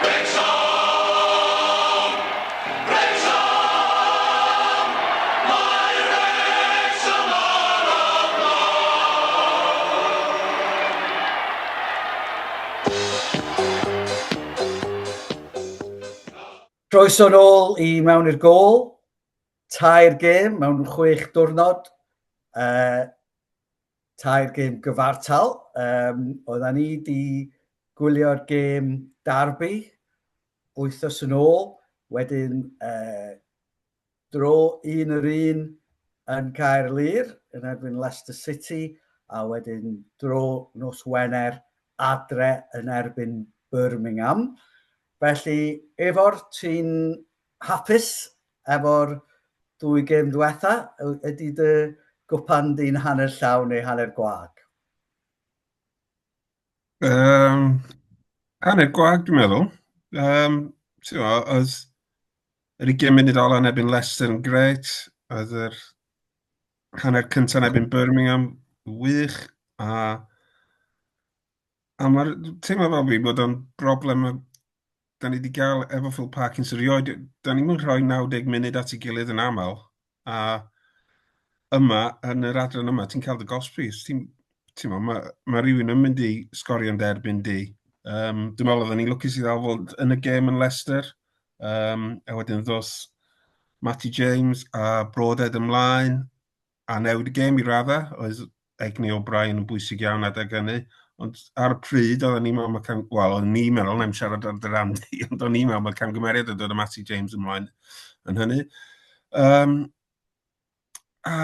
Wrecsam! Wrecsam! Mae Wrecsam ar y blaen! Croeso nôl i Mewn i'r Gôl. Tair gêm mewn chwech diwrnod. Uh, tair gêm gyfartal. Um, oedden ni wedi gwylio'r gêm Derby wythnos yn ôl, wedyn uh, dro un yr un yn Caerlŷr yn erbyn Leicester City, a wedyn dro nos Wener adre yn erbyn Birmingham. Felly, Ifor, ti'n hapus efo'r ddwy gêm ddiwetha? Ydy dy gwpan di'n hanner llawn neu hanner gwag? Um, hanner gwag, dwi'n meddwl. Um, ti'n meddwl, oedd yr 20 munud ola yn erbyn Leicester yn gret. Oedd yr hanner cyntaf yn erbyn Birmingham wych. A, a mae'r teimlo fel fi bod o'n broblem da ni wedi gael efo Phil Parkinson erioed, da ni'n rhoi 90 munud at ei gilydd yn aml, a yma, yn yr adran yma, ti'n cael dy gosbi. Ti'n, ti'n mae, ma rhywun yn mynd i sgorio'n derbyn di. Um, dwi'n meddwl oedden ni'n lwcus i ddal fod yn y gêm yn Leicester, um, a wedyn ddos Matty James a Broadhead ymlaen, a newid y gêm i raddau. Oedd egni O'Brien yn bwysig iawn adeg hynny. Ond ar y pryd, oedden ni'n meddwl, mae cam... Wel, oedden ni'n meddwl, na'n siarad ar dy ran di, ond o'n i'n meddwl mae camgymeriad yn dod â Matty James ymlaen yn hynny. Um, a,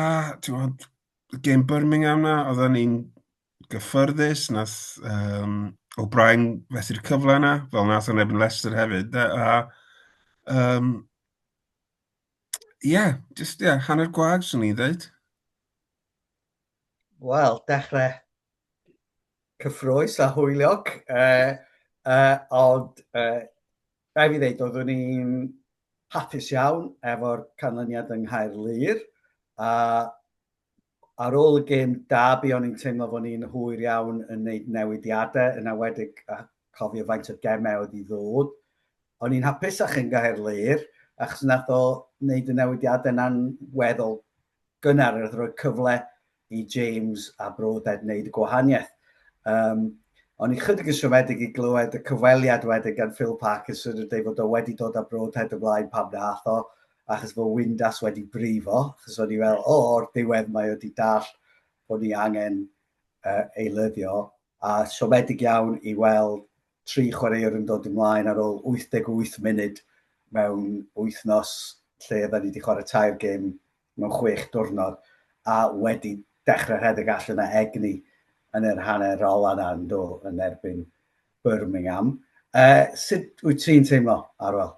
ti'n gwybod, gêm Birmingham na, oedden ni'n gyffyrddus, nath um, O'Brien fethu'r cyfle yna, fel nath o'n erbyn Leicester hefyd. A, um, Ie, yeah, just, yeah, hanner gwag, swn i'n dweud. Wel, dechrau cyffroes a hwyliog, uh, uh, ond uh, rhaid fi ddeud, oeddwn i'n hapus iawn efo'r canlyniad yng Nghaerlŷr, a Ar ôl y gêm Derby o'n i'n teimlo fod ni'n hwyr iawn yn wneud newidiadau, yn enwedig a cofio faint o gemau oedd i ddod. O'n i'n hapusach yn Gaerlŷr, achos nath o wneud y newidiadau na'n weddol gynnar, oedd rhoi cyfle i James a Broadhead wneud y gwahaniaeth. Um, o'n i chydig yn siomedig i glywed y cyfweliad wedyn gan Phil Parkinson yn dweud fod o wedi dod â Broadhead ymlaen pam nath o, achos fod Windass wedi brifo, achos o'n i fel, o, o'r diwedd mae wedi dall bod ni angen uh, eilyddio, a siomedig iawn i weld tri chwaraewr yn dod ymlaen ar ôl 88 munud mewn wythnos lle oedden ni wedi chwarae tair gêm mewn chwech diwrnod a wedi dechrau rhedeg allan o egni yn yr hanner ola yna yn do yn erbyn Birmingham. Uh, sut wyt ti'n teimlo, Arwel?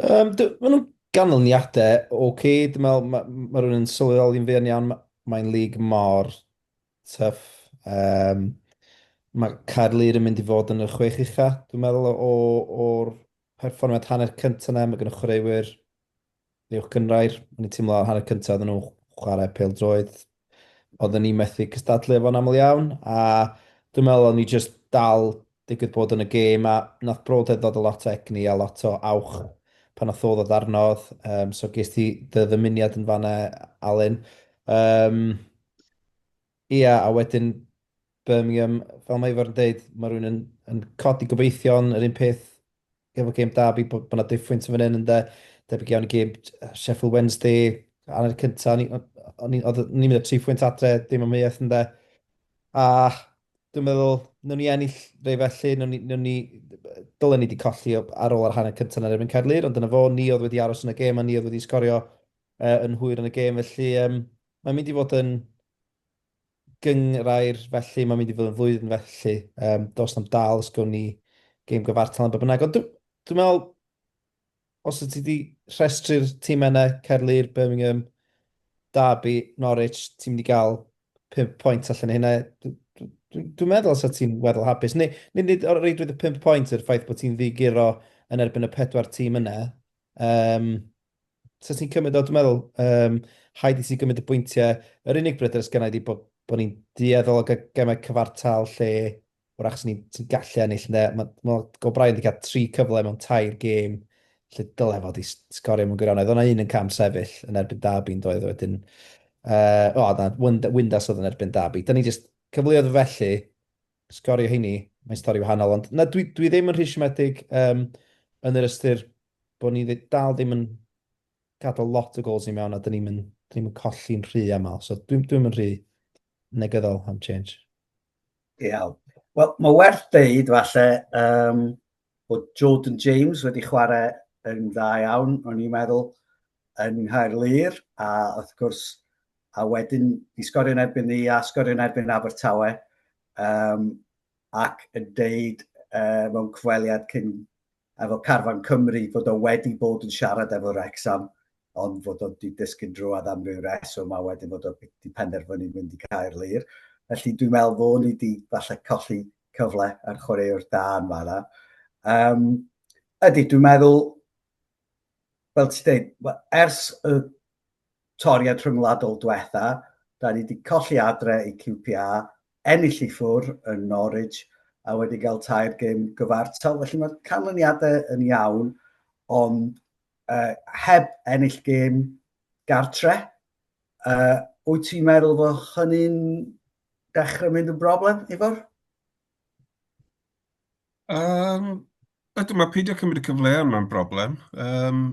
Um, maen nhw'n ganlyniadau oce, okay. Dwi'n meddwl mae ma rhywun yn sylweddoli'n fuan iawn, mae'n lig mor tough. Um, mae Caerlŷr yn mynd i fod yn y chwech ucha, dwi'n meddwl, o'r perfformiad hanner cyntaf yna. Mae gen y chwaraewyr Uwch Gynghrair. O'n i'n teimlo hanner cyntaf oedden nhw'n chwarae pêl-droed. Oedden ni methu cystadlu efo'n aml iawn, a dwi'n meddwl o'n ni jyst dal digwydd bod yn y gêm, a nath Broadhead ddod â lot o egni a lot o awch pan nath o ddod arnodd, um, so ges ti dy ddymuniad yn fanna, Alun. Um, ia, a wedyn Birmingham, fel mae Ifor yn deud, mae rhywun yn, yn codi gobeithion, yr un peth efo gêm Derby, bod, bod 'na diffwynt yn fan hyn, ynde. Debyg iawn i gêm Sheffield Wednesday, hanner cynta, o'n i'n ni'n mynd â tri phwynt adre, dim amheuaeth, ynde. A dwi'n meddwl, wnawn ni ennill rei felly, wnawn ni, wnawn ni, dylen ni wedi colli ar ôl yr hanner cyntaf yn erbyn Caerlŷr, ond dyna fo, ni oedd wedi aros yn y gêm a ni oedd wedi sgorio uh, yn hwyr yn y gêm, felly um, mae'n mynd i fod yn gynghrair felly, mae'n mynd i fod yn flwyddyn felly. Um, dos na'm dal os gawn ni gêm gyfartal yn bynnag. Ond dwi'n dwi meddwl, os ydych ti wedi rhestru'r tîm yna, Caerlŷr, Birmingham, Derby, Norwich, ti'n mynd i gael 5 pwynt allan o hynna. Dwi'n dwi, dwi meddwl os ti'n weddol hapus. Neu, neu nid o reidrwydd y 5 pwynt yw'r ffaith bod ti'n ddiguro yn erbyn y pedwar tîm yna. Um, Sa ti'n cymryd o, dwi'n meddwl, um, haid i ti gymryd y bwyntiau. Yr unig bryder sgynna i ydi bod, bod ni'n dueddol o gael gemau cyfartal lle Wrach sy'n ni'n gallu ennill, ynde. Mae ma O'Brien wedi cael tri cyfle mewn tair gêm lle dyle fod i sgorio mewn gwirionedd. Oedd yna un yn cam sefyll yn erbyn Derby yn doedd wedyn. O, na, Windass oedd yn erbyn Derby. Dyna ni jyst cyfleoedd felly, sgorio heini, mae'n stori wahanol. Ond na, dwi, dwi ddim yn rhy siomedig um, yn yr ystyr bod ni dal ddim yn gadael lot o gols i mewn a dyn ni'n dyn ni colli'n rhy aml. So dwi'n dwi yn rhy negyddol am change. Iawn. Wel, mae werth deud falle um, bod Jordan James wedi chwarae yn dda iawn, o'n i'n meddwl, yn Nghaerlŷr, a wrth gwrs, a wedyn di sgorio yn erbyn ni a sgorio yn erbyn Abertawe, um, ac yn deud uh, mewn cyfweliad cyn efo carfan Cymru fod o wedi bod yn siarad efo Wrexham, ond fod o wedi disgyn drwodd am ryw reswm a wedyn fod o wedi penderfynu mynd i Caerlŷr. Felly dwi'n meddwl fod ni wedi falle colli cyfle ar chwaraewr da yn fanna. Um, ydy, dwi'n meddwl, fel ti'n dweud, ers y toriad rhyngwladol diwetha, da ni wedi colli adre i QPR, ennill i ffwr yn Norwich a wedi cael tair gêm gyfartal. Felly mae'r canlyniadau yn iawn, ond uh, heb ennill gêm gartre, uh, wyt ti'n meddwl fod hynny'n dechrau mynd yn broblem, Ifor? Um, ydw, mae peidio cymryd y cyfleoedd yma'n broblem. Um,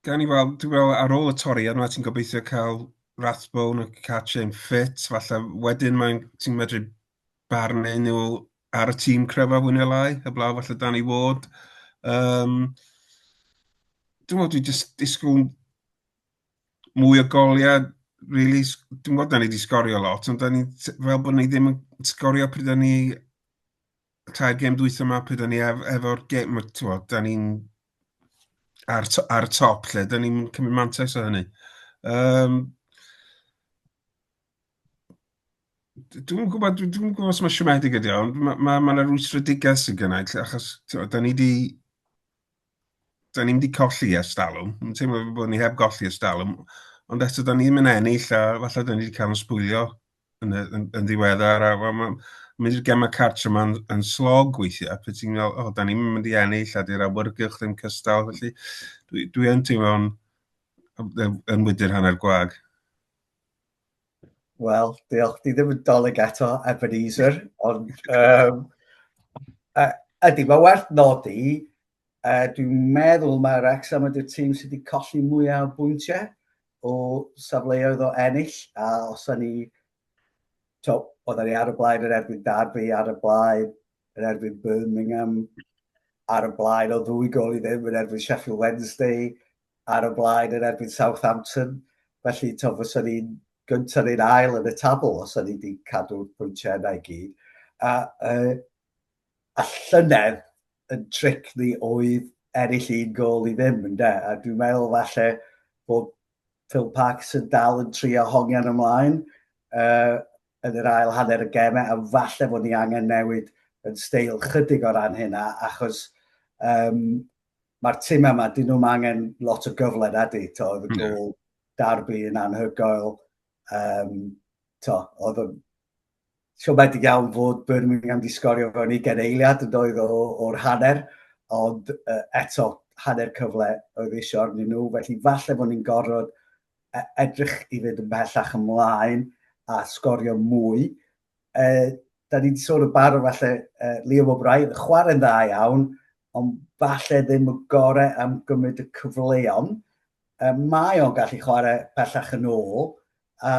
Gawn ni weld, dwi'n meddwl ar ôl y toriad yma ti'n gobeithio cael Rathbone a Cache'n ffit, falle wedyn mae'n ti'n medru barnu nhw ar y tîm cryfaf fwy neu lai, heblaw falle Danny Ward. Um, dwi'n meddwl dwi'n just disgwyl mwy o goliau, really. Dwi'n meddwl da ni wedi sgorio lot, ond da ni, fel bod ni ddim yn sgorio pryd da ni tair gêm dwytha yma, pryd da ni ef, efo'r gêm, ti'n da ni'n ar, ar y top lle, da ni'n cymryd mantais o hynny. Um, dwi'n gwybod, dwi'n dwi gwybod os mae siomedig ydi o, ond mae ma, ma yna rwystredigaeth sy'n gynnau, achos da ni di da ni'n mynd i colli ers talwm. Mae'n teimlo bod ni heb golli ers talwm, ond eto da ni ddim yn ennill a falle da ni wedi cael yn sbwylio yn, yn, yn ddiweddar. A well, mae'n mynd i'r gemau cartre yma'n yn slog weithiau, pryd ti'n meddwl, o, oh, da ni'n mynd i ennill a di'r awyrgylch ddim cystal, felly dwi, dwi yn teimlo'n yn, yn wydyr hanner gwag. Wel, diolch. Di ddim yn dolyg eto, Ebenezer, ond um, ydy, mae werth nodi, dwi'n meddwl mae Wrexham ydy'r tîm sydd wedi colli mwyaf o bwyntiau o safleoedd o ennill, a os o'n ni, to, oedden ni ar y blaen yn erbyn Derby, ar y blaen yn erbyn Birmingham, ar y blaen o ddwy gol i ddim yn erbyn Sheffield Wednesday, ar y blaen yn erbyn Southampton. Felly, to, fysa ni'n gyntaf neu'n ail yn y tabl os o'n ni wedi cadw'r pwyntiau yna i gyd. A, uh, a llynedd yn tric ni oedd ennill un gol i ddim, ynde? A dwi'n meddwl falle bod Phil Parkinson dal yn trio hongian ymlaen uh, yn yr ail hanner y gemau, a falle bod ni angen newid yn steil chydig o ran hynna, achos um, mae'r tîm yma, dyn nhw'n angen lot o gyfle na di, to, oedd y gol Derby yn anhygoel, um, to, oedd yn siomedig iawn fod Birmingham di sgorio fewn 20 eiliad yn doedd o'r hanner, ond uh, eto hanner cyfle oedd eisiau arnyn nhw, felly falle bod ni'n gorfod edrych i fynd yn bellach ymlaen a sgorio mwy. Uh, da ni wedi sôn y barod falle uh, Liam O'Brien, chwarae'n dda iawn, ond falle ddim y gorau am gymryd y cyfleon. Uh, mae o'n gallu chwarae pellach yn ôl, a,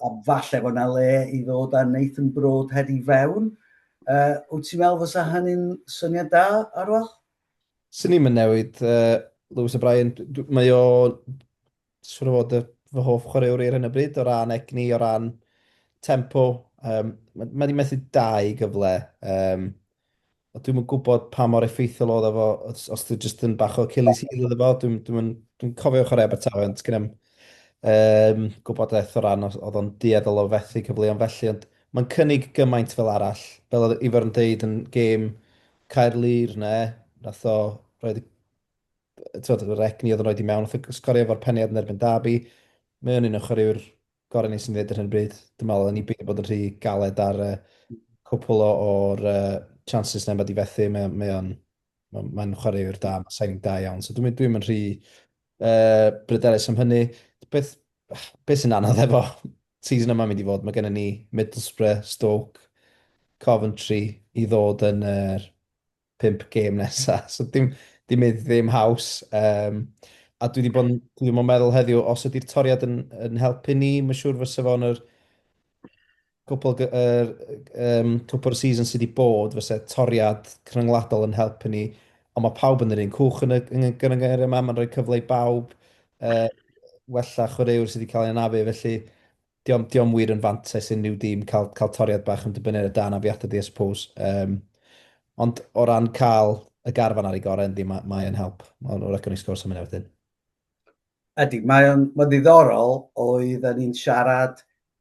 a falle fod yna le i ddod â Nathan Broadhead i fewn. Uh, wyt ti'n meddwl fysa hynny'n syniad da, Arwel? Swn i'n mynd newid uh, Lewis O'Brien. Mae o, siŵr o fod, fy hoff chwaraewr i ar hyn o bryd, o ran egni, o ran tempo. Um, mae wedi methu dau gyfle. Um, A dwi'm yn gwybod pa mor effeithiol oedd o fo, os, os dwi jyst yn bach o Achilles heel iddo fo. Dwi'n dwi dwi cofio chwarae Abertawe, ond sgen i'm um, gwybodaeth o ran os oedd o'n dueddol o fethu cyfleon felly, ond mae'n cynnig gymaint fel arall. Fel oedd Ifor yn deud yn gêm Caerlŷr ne, nath o roed y, twod, yr egni oedd yn rhoi i mewn, nath o sgorio efo'r peniad yn erbyn Derby. Mae o'n un o chwaraewyr Gorau ni sy'n dweud ar hyn o bryd. Dwi'n meddwl, ni beidio bod yn rhy galed ar y cwpl o'r chances na mae di fethu. Mae, mae o'n mae'n mae chwaraewr da, mae'n signing da iawn. So dwi'n dwi yn rhy bryderus am hynny. Beth, beth sy'n anodd efo season yma mynd i fod, mae gennym ni Middlesbrough, Stoke, Coventry i ddod yn yr 5 gêm nesaf. So dim, dim, ddim haws. A dwi wedi bod yn, dwi wedi bod yn meddwl heddiw, os ydy'r toriad yn helpu ni, mae'n siŵr fysa fo'n yr cwpl, yr, cwpl o'r season sydd wedi bod, fysa toriad rhyngwladol yn helpu ni. Ond mae pawb yn yr un cwch yn y gynghrair yma, mae'n rhoi cyfle i bawb wella chwaraewr sydd wedi cael ei anafu, felly dio'm wir yn fantais unrhyw dîm cael toriad bach yn dibynnu ar y dan afiadau di, I suppose. Ond o ran cael y garfan ar ei gorau, yndi, mae yn help. Ond wrach gawn ni sgwrs am hynny wedyn. Ydy, mae'n mae ddiddorol, oedden ni'n siarad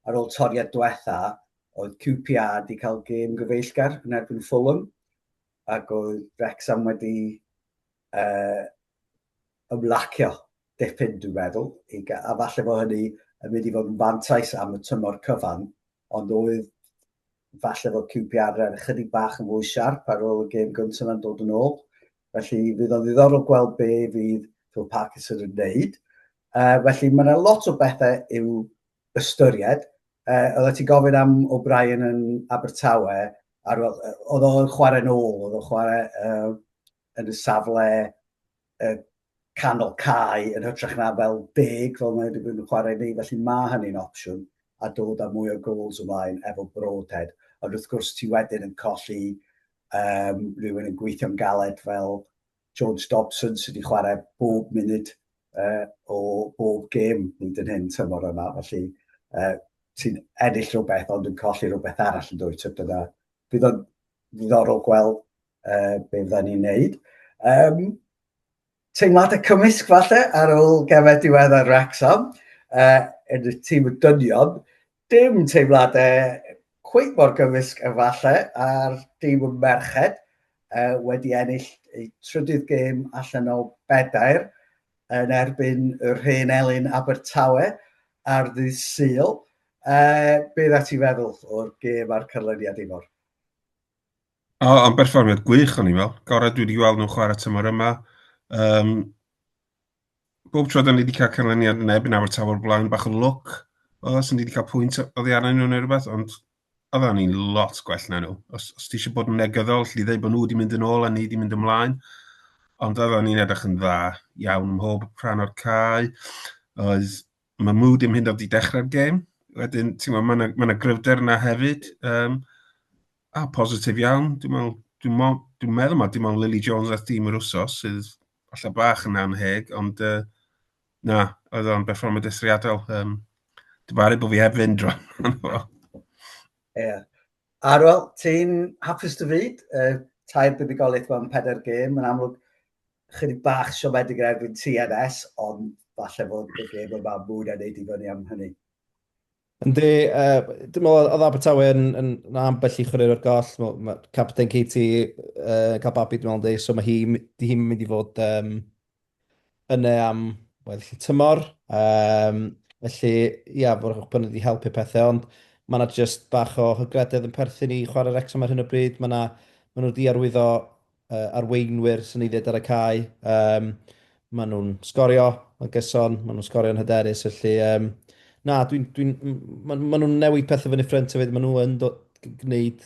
ar ôl toriad diwetha, oedd QPR wedi cael gêm gyfeillgar yn erbyn Fulham, ac oedd Wrexham wedi ymlacio dipyn, dwi'n meddwl, i, a falle bod hynny yn mynd i fod yn fantais am y tymor cyfan, ond oedd falle fod QPR yn ychydig bach yn fwy siarp ar ôl y gêm gyntaf yna'n dod yn ôl. Felly fydd o'n ddiddorol gweld be fydd Phil Parkinson yn wneud. Felly mae yna lot o bethau i'w ystyried. Oeddet ti'n gofyn am O'Brien yn Abertawe, a oedd o'n chwarae'n ôl, oedd o'n chwarae yn y safle canol cae yn hytrach na fel deg fel mae wedi bod yn chwarae ni, felly mae hynny'n opsiwn a dod â mwy o goals ymlaen efo Broadhead. Ond wrth gwrs ti wedyn yn colli rhywun yn gweithio'n galed fel George Dobson sydd wedi chwarae bob munud o bob gêm hyd yn hyn tymor yma, felly ti'n ennill rhywbeth ond yn colli rhywbeth arall yn dwyt. Dyna fydd o'n ddiddorol gweld be fydda ni'n neud. Teimladau cymysg falle ar ôl gemau diweddar Wrexham yn y tîm y dynion. Dim teimladau cweit mor gymysg efallai ar dîm y merched wedi ennill eu trydydd gêm allan o bedair yn erbyn yr hen elyn Abertawe ar ddydd Sul. Be dda ti feddwl o'r gêm a'r canlyniad, Ifor? O, ond berfformiad gwych o'n i'n meddwl. Gorau dwi wedi gweld nhw'n chwarae tymor yma. Bob tro da ni wedi cael canlyniad yn erbyn Abertawe o'r blaen, bach o lwc. O, os ni wedi cael pwynt oddi arnyn nhw neu rhywbeth, ond oedden ni'n lot gwell na nhw. Os ti eisiau bod yn negyddol, alli ddeud bod nhw wedi mynd yn ôl a ni wedi mynd ymlaen. Ond oedden ni'n edrych yn dda iawn ym mhob rhan o'r cae. Oedd Mahmood ddim hyd yn oed wedi dechrau'r gêm. Wedyn, ti'n gwybod, mae yna ma gryfder yna hefyd. A positif iawn. Dwi'n meddwl, dwi'n mo, dwi meddwl mae dim ond Lily Jones a'r tîm yr wsos sydd falle bach yn anheg, ond na, oedd o'n berfformiad eithriadol. Dwi'n baru bod fi heb fynd rwan. Ie. Yeah. Arwel, ti'n hapus dy fyd? Tair buddugoliaeth mewn pedair gêm, yn amlwg chydig bach siomedig yn erbyn TNS, ond falle fod y gêm yma mwy na wneud i fyny am hynny. Yndi, dwi'n meddwl oedd Abertawe yn ambell i chwaraewr ar goll. Mae Captain Katie cael babi, dwi'n meddwl, yndi, so mae hi, di hi'n mynd i fod yna am weddill y tymor. Felly, ia, fod bod nhw wedi helpu pethau, ond mae yna just bach o hygrededd yn perthyn i chwarae Wrexham ar hyn o bryd. Mae yna, maen nhw wedi arwyddo arweinwyr sy'n ei ddweud ar y cae. Maen nhw'n sgorio yn gyson, maen nhw'n sgorio'n hyderus, felly na, dwi'n, dwi maen ma nhw'n newid pethau fyny ffrynt hefyd, maen nhw yn gwneud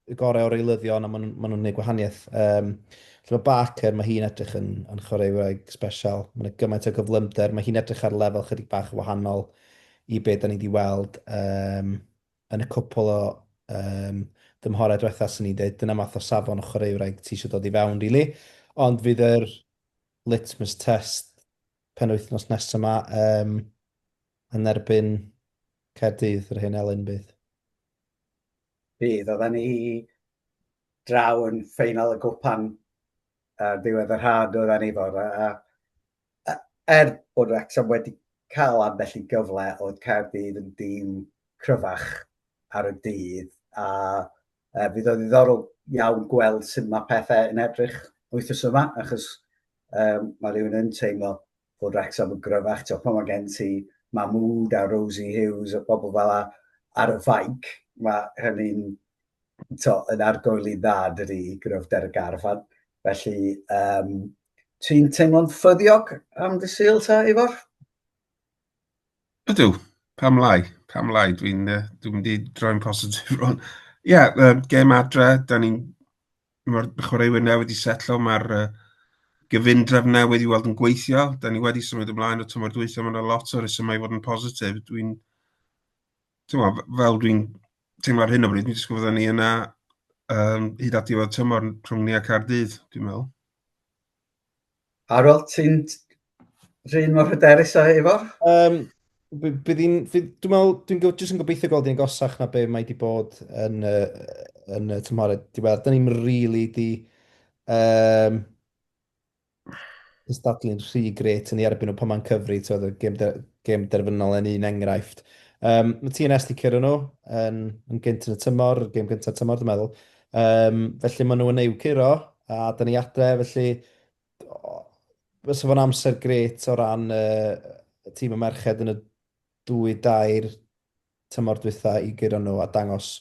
y gorau o'r eilyddion a maen nhw'n ma nhw gwneud gwahaniaeth. Felly mae Barker, mae hi'n edrych yn chwaraewraig special, mae'n gymaint o gyflymder, mae hi'n edrych ar lefel chydig bach wahanol i be da ni wedi weld. Yn y cwpl o dymhorau diwetha, 'swn i'n deud. Dyna math o safon o chwaraewraig ti eisiau dod i fewn, really. Ond fydd yr litmus test penwythnos nesaf yma yn erbyn Caerdydd, yr hen elyn bydd. Bydd, oedden ni draw yn ffeinal y gwpan ar ddiwedd yr haf, oedden ni fod. A er bod Wrexham wedi cael ambell i gyfle, oedd Caerdydd yn dîm cryfach ar y dydd, a fydd o'n ddiddorol iawn gweld sut mae pethau yn edrych wythnos yma, achos mae rhywun yn teimlo bod Wrexham yn gryfach. Ti'n pan mae gen ti Mahmood a Rosie Hughes a bobl fel 'a ar y fainc, mae hynny'n to, yn argoeli'n dda dydy i gryfder y garfan. Felly, um, ti'n teimlo'n ffyddiog am dy Sul ta, Ifor? Ydw, pam lai, pam lai, dwi'n uh, dwi mynd i droi'n positif rwan. Ie, yeah, uh, gêm adre, da ni'n mae'r chwaraewyr newydd i setlo, mae'r uh, gyfundrefn newydd i weld yn gweithio. Da ni wedi symud ymlaen o tymor dwytha, mae yna lot o resymau i fod yn positif. Dwi'n, ti'n fel dwi'n teimlo ar hyn o bryd, dwi'n disgwyl fydda ni yna um, hyd at diwedd tymor rhwng ni a Caerdydd, dwi'n meddwl. Harold, ti'n rhywun mor hyderus â Ifor? Um, bydd hi'n... Dwi'n meddwl, dwi'n jyst yn gobeithio gweld hi'n agosach na be mae wedi bod yn, yn y tymhorau diweddar. Da ni'n rili di um, cystadlu'n rhy grêt yn ei erbyn nhw pan mae'n cyfri, ti'n y gêm, der, gêm derfynol yn un enghraifft. Um, mae TNS di curo nhw yn, yn gynt yn y tymor, gêm gyntaf tymor, dwi'n meddwl. Um, felly maen nhw yn eu curo, a da ni adre, felly fysa fo'n amser grêt o ran uh, tîm y merched yn y dwy dair tymor dwytha i guro nhw a dangos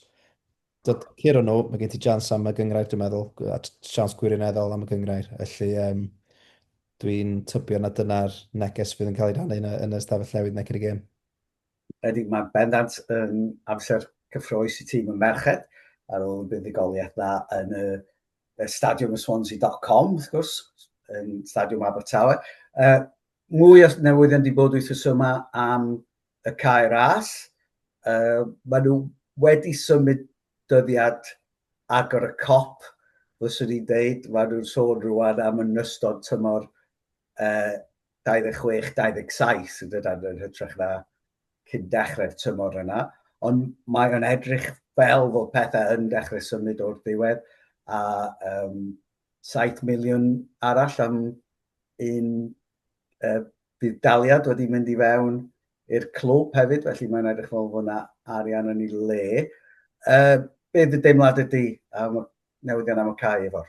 dod curo nhw, mae gen ti chance am y gyngrair dwi'n meddwl, a chance gwirioneddol am y gyngrair. Felly um, dwi'n tybio na dyna'r neges fydd yn cael ei rannu yn y, yn y stafell newid neu cyn y gêm. Ydy, mae'n bendant yn amser cyffroes i tîm y merched ar ôl y buddugoliaeth dda yn y, y stadiwm y Swansea.com, wrth gwrs, yn stadiwm Abertawe. Uh, mwy o newyddion di bod wythnos yma am y cae ras. Uh, maen nhw wedi symud dyddiad agor y cop, fyswn i'n deud. Maen nhw'n sôn rwan am yn ystod tymor uh, 26, 27 yn dydyn yn hytrach na cyn dechrau'r tymor yna. Ond mae o'n edrych fel fod pethau yn dechrau symud o'r diwedd a um, 7 miliwn arall am un uh, bydd daliad wedi mynd i fewn i'r clwb hefyd, felly mae'n edrych fel fod yna arian yn ei le. Uh, be dy deimlad ydy am y newyddion am y cae efo'r?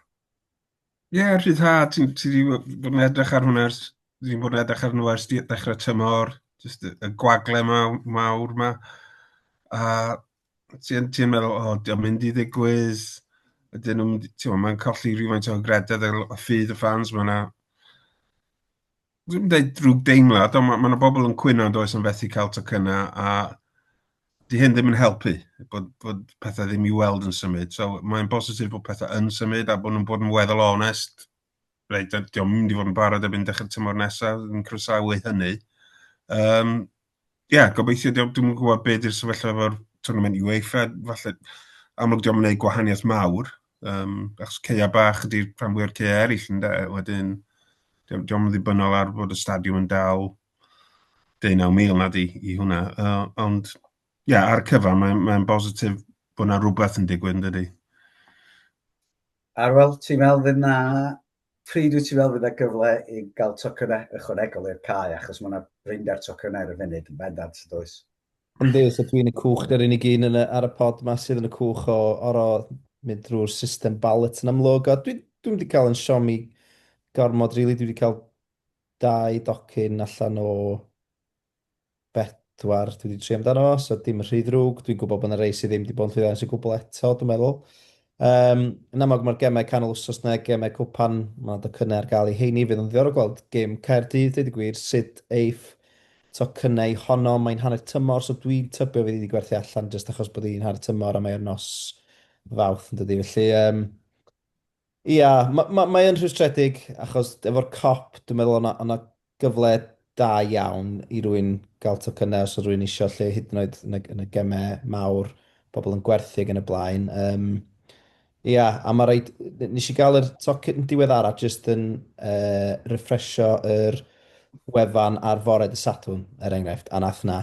Ie, yeah, rhyddhad, ti ti 'di bod yn edrych ar hwnna ers, ti'n bod yn edrych ar nhw ers dechrau tymor, jyst y, y gwagle ma, mawr ma. A ti'n ti meddwl, o, oh, diolch mynd i ddigwydd, ydyn nhw'n, ti'n mae'n colli rhywfaint o grededd a ffydd y fans, mae yna Dwi'm yn deud drwg deimlad, ond mae ma 'na bobl yn cwyno yn does am fethu cael tocynnau, a 'di hyn ddim yn helpu, bod, bod pethau ddim i weld yn symud. So mae'n bositif bod pethau yn symud a bod nhw'n bod yn weddol onest. Reit, diolch yn mynd i fod yn barod erbyn dechrau tymor nesaf, yn croesawu hynny. Um, Ie, yeah, gobeithio, dwi'n dwi gwybod beth yw'r sefyllfa efo'r tournament UEFA, falle amlwg diolch yn gwneud gwahaniaeth mawr, um, achos ceia bach ydy'r rhan fwy o'r ceia eraill, ynde? Wedyn, diolch yn ddibynnol ar bod y stadiwm yn dal 19,000 na di i hwnna. Uh, ond, ie, yeah, ar y cyfan, mae'n mae bositif bod yna rhywbeth yn digwydd, yn dydy. Arwel, ti'n meddwl fydd na Pryd wyt ti'n meddwl fydd 'na gyfle i gael tocynnau ychwanegol i'r cae, achos mae 'na brinder tocynnau ar y funud yn bendant, yn does? Yndi, so dwi'n y cwch, dy'r unig un yn y, ar y pod 'ma sydd yn y cwch o oro mynd drwy'r system ballot yn amlwg, a dwi, dwi'm wedi cael yn siomi gormod, really, dwi wedi cael dau docyn allan o bedwar dwi 'di trio amdano fo, so dim yn rhy ddrwg. Dwi'n gwybod bod 'na rei sydd ddim 'di bod yn llwyddiannus o gwbl eto, dwi'n meddwl. Um, yn amlwg mae'r gemau canol wsos 'na, gemau cwpan, mae docynnau ar gael i heini. Fydd yn ddiddorol gweld gêm Caerdydd, dweud y gwir, sut eiff tocynnau honno. Mae'n hanner tymor, so dwi'n tybio fydd hi wedi gwerthu allan jyst achos bod hi'n hanner tymor a mae ar nos Fawrth yn dydi. Felly, um, Ia, ma' ma' mae yn rhwystredig, achos efo'r Kop, dwi'n meddwl o' 'na o' 'na gyfle da iawn i rywun gael tocynnau os oedd rywun isio 'lly, hyd yn oed yn y yn y gemau mawr, pobl yn gwerthu ac yn y blaen. Yym, ia, a ma' raid... Wnes i gael yr tocyn diweddara jyst yn yy refresio yr wefan ar fore dydd Sadwrn, er enghraifft, a wnaeth hwnna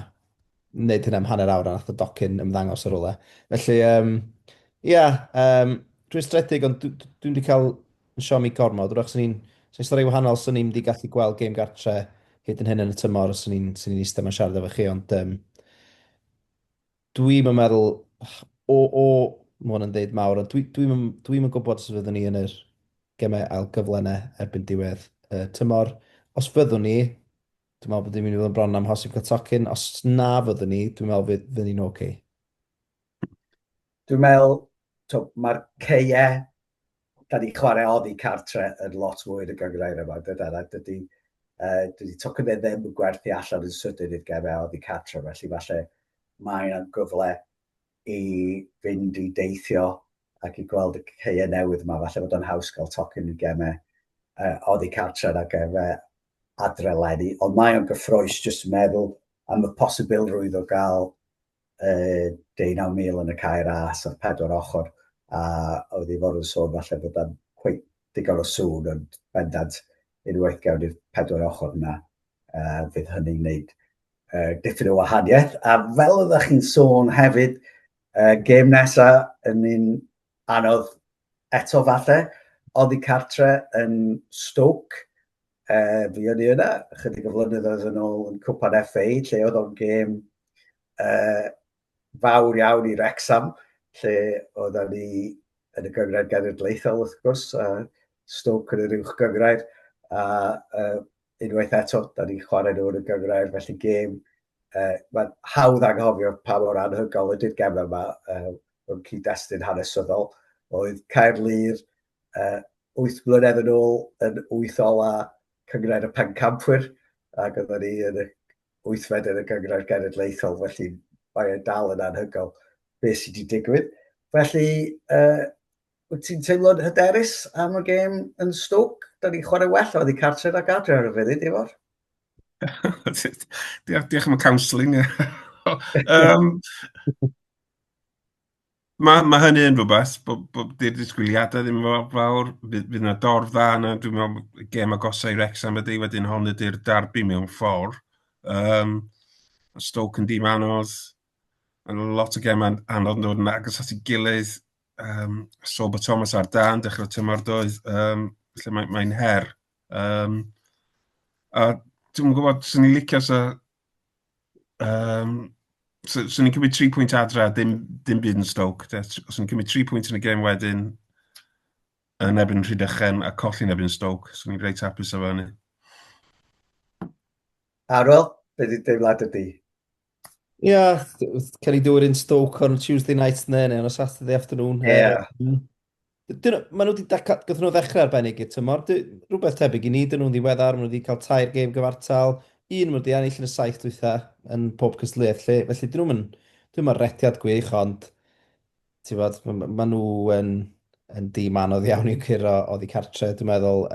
wneud hynna am hanner awr a wnaeth y docyn ymddangos o rywle. Felly, um, ia, um, rhwystredig, ond dwi'n dwi wedi cael yn siomi gormod. Wrach, swn i'n swn i'n stori wahanol, swn i'n mynd i gallu gweld gêm gartre hyd yn hyn yn y tymor, swn i'n swn i'n eistedd ma'n siarad efo chi, ond um, dwi'n meddwl, o, o, mae hwn yn ddeud mawr, ond dwi'n dwi, dwi, dwi yn gwybod os fyddwn ni yn yr gemau ail gyfle yna erbyn diwedd y tymor. Os fyddwn ni, Dwi'n meddwl bod ni'n mynd i fod yn bron amhosib cael tocyn. Os na fyddwn ni, dwi'n meddwl fydd, fydd ni'n oce. Okay. Dwi'n meddwl, mae'r ceie da ni chwarae oddi cartre yn lot fwy yn y gynghrair yma, dydan, a dydy, dydy tocynnau ddim yn gwerthu allan yn sydyn i'r gemau oddi cartre, felly falle mae yna gyfle i fynd i deithio ac i gweld y caeau newydd yma, falle bod o'n haws cael tocyn i gemau oddi cartre na gemau adre leni, ond mae o'n gyffroes jyst yn meddwl am y posibilrwydd o gael 19,000 yn y cae ras a'r pedwar ochr, a oedd i fod yn sôn falle bod o'n cweit digon o sŵn, ond bendant unwaith gawn ni'r pedwar ochr yna, fydd hynny'n gwneud dipyn o wahaniaeth. A fel oeddech chi'n sôn hefyd, gêm nesa yn un anodd eto falle, oddi cartre yn Stoke. Fi o'n i yna, chydig o flynyddoedd yn ôl yn Cwpan FA, lle oedd o'n gêm fawr iawn i Wrexham, lle oedden ni yn y gynghrair genedlaethol wrth gwrs, a Stoke yn yr uwch gynghrair, a unwaith eto, da ni'n chwarae nhw yn y gynghrair, felly gêm, mae'n hawdd anghofio pa mor anhygoel ydy'r gemau yma mewn cyd-destun hanesyddol. Oedd Caerlŷr 8 mlynedd yn ôl yn wyth ola Cynghrair y Pencampwyr, ac oedden ni yn y wythfed yn y Gynghrair Genedlaethol, felly mae e dal yn anhygoel beth sydd wedi digwydd. Felly, wyt ti'n teimlo'n hyderus am y gêm yn Stoke? Da ni'n chwarae well oddi cartre nag adre ar y funud, Ifor. Diolch, diolch am y counselling. Mae ma hynny yn rhywbeth, bod bo, di'r disgwyliadau ddim mor fawr, fydd, fydd yna dorf dda yna, dwi'n meddwl gêm agosau i Wrexham ydy, wedyn hon ydy'r darbi mewn ffordd. Stoke yn dîm anodd, mae lot o gemau anodd yn dod yn agos at ei gilydd. Sorba Thomas ar dan dechrau tymor doedd, felly mae'n mae her. A dwi'n gwybod, swn i'n licio sa so, so ni'n cymryd 3 pwynt adre a dim, dim byd yn Stoke. De. Os ni'n cymryd 3 pwynt yn y gêm wedyn yn erbyn Rhydychen a colli yn erbyn Stoke, so ni'n reit hapus efo hynny. Arwel, be di deimlad ydi? Yeah, can he do it in Stoke on Tuesday night neu on a Saturday afternoon? Yeah. Dyn nhw, maen nhw wedi, gath nhw ddechrau arbennig i'r tymor. Rhywbeth tebyg i ni, dyn nhw'n ddiweddar, maen nhw wedi cael tair gêm gyfartal, un maen nhw wedi ennill yn y saith dwytha yn pob cystadleuaeth lle. Felly dyn nhw'n dyn nhw'n rediad gwych, ond ti'n bod, maen ma nhw yn, yn dîm anodd iawn i'w curo oddi cartre, dwi'n meddwl.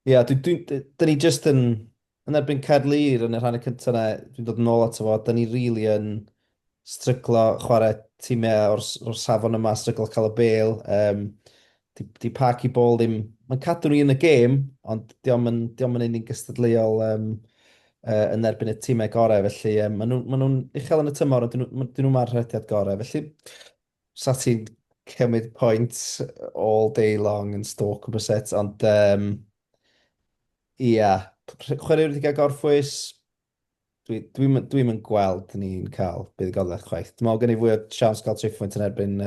Ia, dwi, dwi, dyn ni jyst yn, yn erbyn Caerlŷr yn y rhan y cyntaf yna, dwi'n dod yn ôl ato fo, dyn ni rili yn stryglo chwarae tîmiau o'r, or safon yma, stryglo cael y bêl. Di, di Parky Ball ddim... Mae'n cadw ni yn y gêm, ond diolch yn, diolch yn un gystadleuol yn erbyn y tîmau gorau, felly maen nhw'n ma nhw uchel yn y tymor, ond dyn nhw, dyn nhw ma'r rhediad gorau. Felly, sa ti'n cymryd pwynt all day long yn Stoke yn byset, ond ia, chwaraewr wedi cael gorffwys, dwi'n dwi, dwi, dwi yn gweld ni'n cael buddugoliaeth chwaith. Dwi'n meddwl gen i fwy o siawns cael triphwynt yn erbyn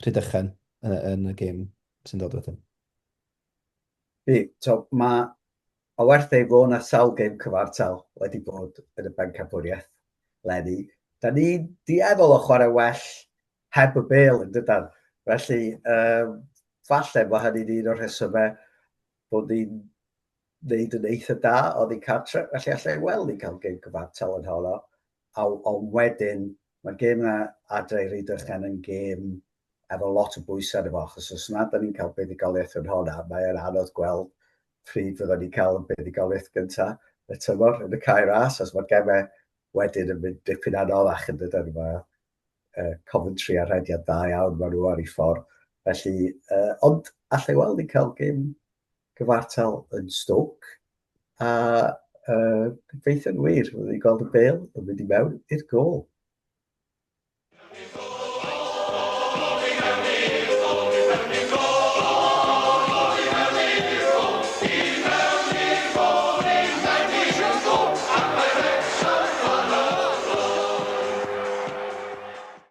Rhydychen yn, yn y gêm sy'n dod wedyn. Fi, so, mae o werth ei fod na sawl gêm cyfartal wedi bod yn y bencampwriaeth leni. Da ni'n dueddol o chwarae well heb y bêl yn dydan. Felly, falle mae hynny'n un o'r rhesymau bod ni'n wneud yn eitha da oddi cartre. Felly allai weld ni'n cael gêm cyfartal yn honno. A, ond wedyn, mae'r gêm yna adre i Rhydychen yn gêm efo lot o bwysau arno fo, achos os nad da ni'n cael buddugoliaeth yn honna, mae'n anodd gweld pryd fyddwn ni'n cael y buddugoliaeth gyntaf y tymor yn y cae ras, os mae'r gemau wedyn yn mynd dipyn anoddach yn dydyn, mae Coventry a rhediad dda iawn, maen nhw ar eu ffordd. Felly, ond allai weld ni'n cael gêm gyfartal yn Stoke, a gobeithio'n wir, fyddwn ni'n gweld y bêl yn mynd i mewn i'r gôl.